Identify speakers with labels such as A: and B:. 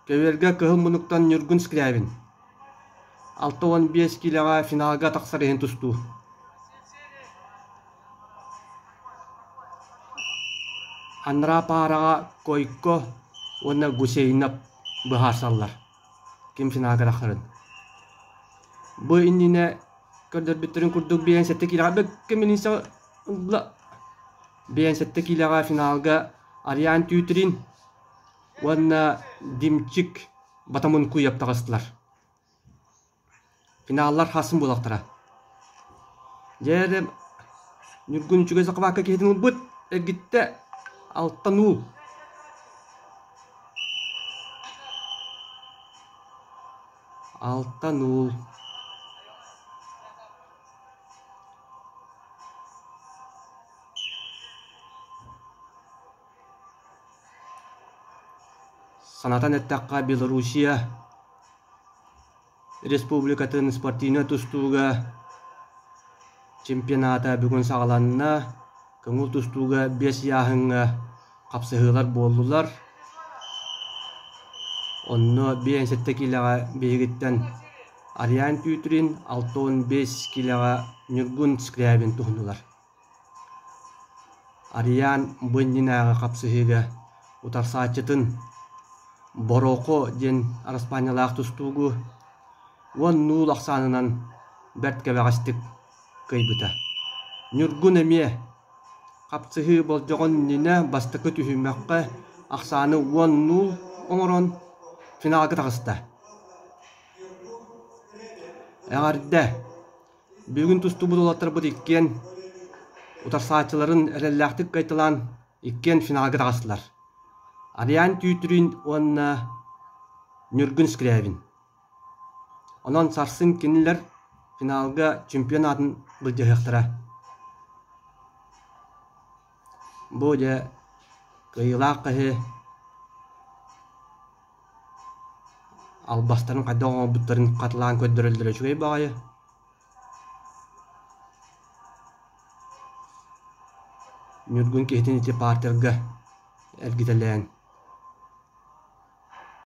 A: Көбүөргэ кыһыл муннуктан Ньургун Скрябин 65 киилэҕэ финалга тахсар иһин тустуу. Анараа паараҕа Койко уонна Гусейнов быһаарсаллар ким финалга тахсарын. Бу иннинэ көрдөрбүттэрин курдук биэн сэттэ киилэҕэ бэккэ милиция ылла. Биэн сэттэ киилэҕэ финалга Ариан Тютрин уонна Димчик Батамункуев таҕыстылар. Финаллар хасын буолуохтара. Дьэ эрэ Ньургун үчүгэй сакабаакка киһитин ылбыт, эргиттэ алтан уул. Алтан уул. Санатан эттэххэ, Белоруссия Республикатын спортивнай тустууга чемпионата бүгүн саҕаланна. Көҥүл тустууга биэс ыйааһыҥҥа хапсыһыылар буоллулар. Онно 57 киилэҕэ биһигиттэн Ариан Тютрин, 65 киилэҕэ Ньургун Скрябин туһуннулар. Ариан бу иннинээҕи хапсыһыыга утарсааччытын Бороко диэн араспаанньалаах тустуугу уон нуул ахсаанынан бэрт кэбэҕэстик кыайбыта. Ньургун эмиэ хапсыһыы болдьоҕун иннинэ бастакы түһүмэххэ ахсааны уон нуул оҥорон финалга таҕыста. Эҕэрдэ! Бүгүн тустубут уолаттарбыт иккиэн утарсааччыларын эрэллээхтик кыайталаан иккиэн финалга таҕыстылар. Ариан Түүтрүн уонна Ньургун Скрябин. Онон сарсын кинилэр финалга чемпион аатын былдьаһыахтара. Бу дьэ кыайыылаах киһи Албастарын хайдах оҥорбуттарын хатылаан көрдөрөллөрө үчүгэй баҕайы. Ньургун киһитин ити партерга эргитэлээн.